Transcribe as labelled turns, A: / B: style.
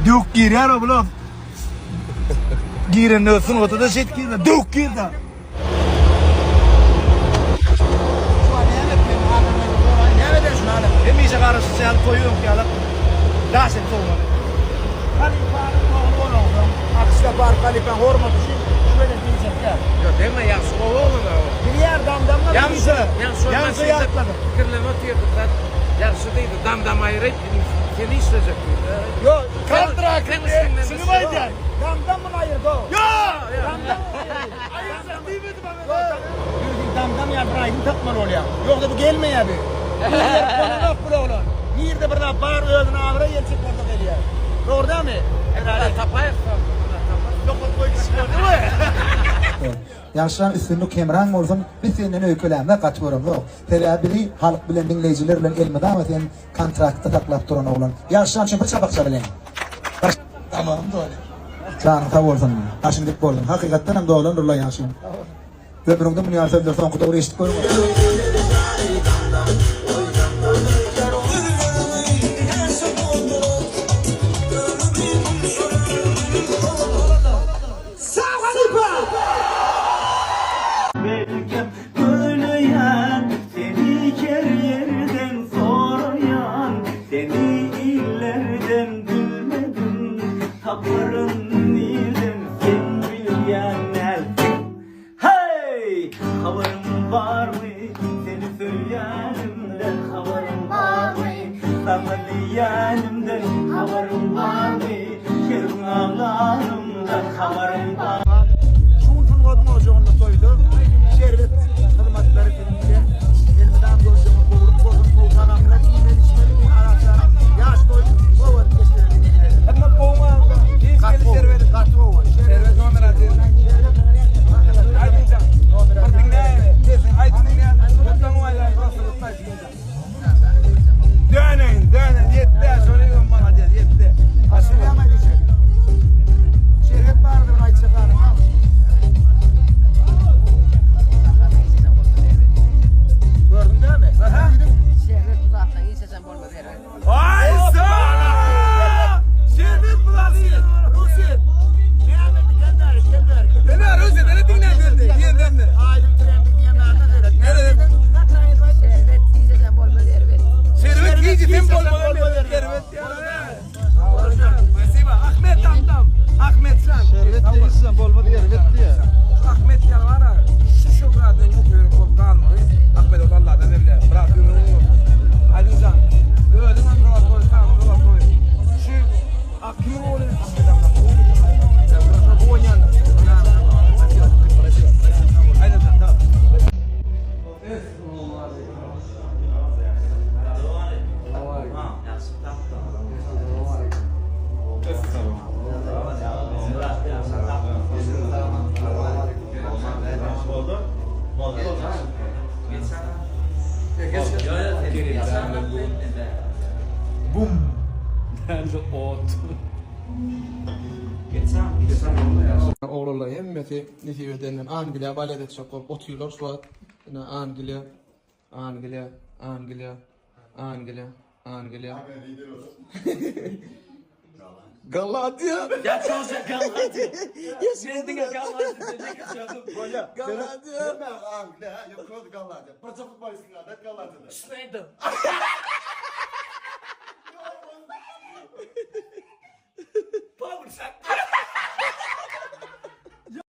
A: Döwük girýär o bular. Girende sungata-da şeýdip girdi. Döwük girdi. Hemişe garaşyş ýaly toýy öňki ýaly daş edip sowmaly. Halypanyň ogly bolansoň, Akyşda baryp halypaň hormaty üçin şu gezek diýjek däl.
B: Ýok, degme ýagşy gowy oglan o.
A: Bilýär damdamlar
B: Ýagşy,
A: ýagşy
B: ýagşy
A: ýatladym.
B: Pikirlenip otyrdy zat. Ýagşy diýdi, damdam aýry seni işlejek diýdi.
A: Ýok, kontrakt
B: Seň üstüňden
A: şuny aýdýan. Damdam muny aýyrdy. Ýok! Damdam aýyrjak diýmedi maňa. Ýürgi damdam ýaly bir aýdym tapmaly bolýar. Ýogsa bu gelmeýär bu. Bolanok bu oglan. Nirde bir zat bar özüne abraý geljek bolsa gelýär. Dogry dälmi?
B: Tapaýyk.
A: Nokat goýup kişi boldy.
C: Ýagşyjan üstünlik hemraň bolsun biz senden öýkelämzok gaty göremzok sebäbi bizi halk bilen diňleýjiler bilen elmydama sen kontraktda saklap duran oglan Ýagşyjan üçin bir çapak çabylyň bir
A: Tamam doly.
C: Janyň sag bolsun başyň dik bolsun hakykatdanam dolandyr la Ýagşy ömrüňde muny ýaly sözleri soňky dogry eşidip görüň.
A: Sag halypa!
D: Melkem gözleýän seni her ýerden soraýan seni illerden bilmedim taparyn nirden sen bilýän dälsiň Heý! Habaryň barmy seni söýýänimden habaryň barmy saňa diýýänimden habaryň barmy her gün aglanymdan habaryň barmy.
A: Şu gün sungatyň ojagynda toýda şerbet hyzmatlary siziň bilen elmydam görjegiňiz gowulyk bolsun gowy tagamlar iýmeli içmeli Arasana ýaş toýuň gowy edip geçireli diýeli.
B: Hyzmat gowumy?
A: Gaty gowy. Gaty gowy.
B: Şerbet nomer 1. Aýdyňjan. Bir diňläýeli. Sesiň aýdyň diňläýeli. Gutlaň aýlaý, prosta gutlaý diňläýeli. Döneýin, döneýin, ýetdi, şony maňa diýer, ýetdi.
A: Aşyrýam aýdyjak. Şerbet barada bir aýtjak zadyň barmy? Gördüň dämi?
E: Şerbet uzakdan hiç haçan bolmaz erbet.
B: Aý, sağ! Şerbet bulasy.
A: Russiýa. Näme gel bäri, gel bäri.
B: Ene Russiýa, ene diňläp berdi. Ýerden.
A: Aýdym trending diýen zadyna seret.
B: Nere?
E: Şerbet hiç haçan bolmaz erbet.
B: Şerbet hiç sem bolmaz erbet. Spasibo. Ahmet tamtam. Ahmet san.
F: Şerbet diýilse bolmaz erbet diýýär.
B: Şu Ahmet ýaly bar şu şöhratdan ýokaryk bolup galmagy Ahmet ol Allahdan berýär. Biraz ömrüň bolsun. Aýdynjan, özüň hem rowaç goý, sag rowaç goý. Şu ak kimiň ogly? Ahmet amma. Bu oýnaýan. Aýdynjan, tamam.
F: Oglanlar hemmesi nesip edenden Angliýa balet etjek bolup otyrlar şu wagt. Ine Angliýa, Angliýa, Angliýa, Angliýa, Angliýa. Gollandiýa.
D: Ya çözecek Gollandiýa. Sen diňe Gollandiýa diýjek.
F: Gollandiýa.
G: Angliýa, ýok, Gollandiýa. Birje futbolistin galdy, Gollandiýada.
D: Schneider. Paul Şak.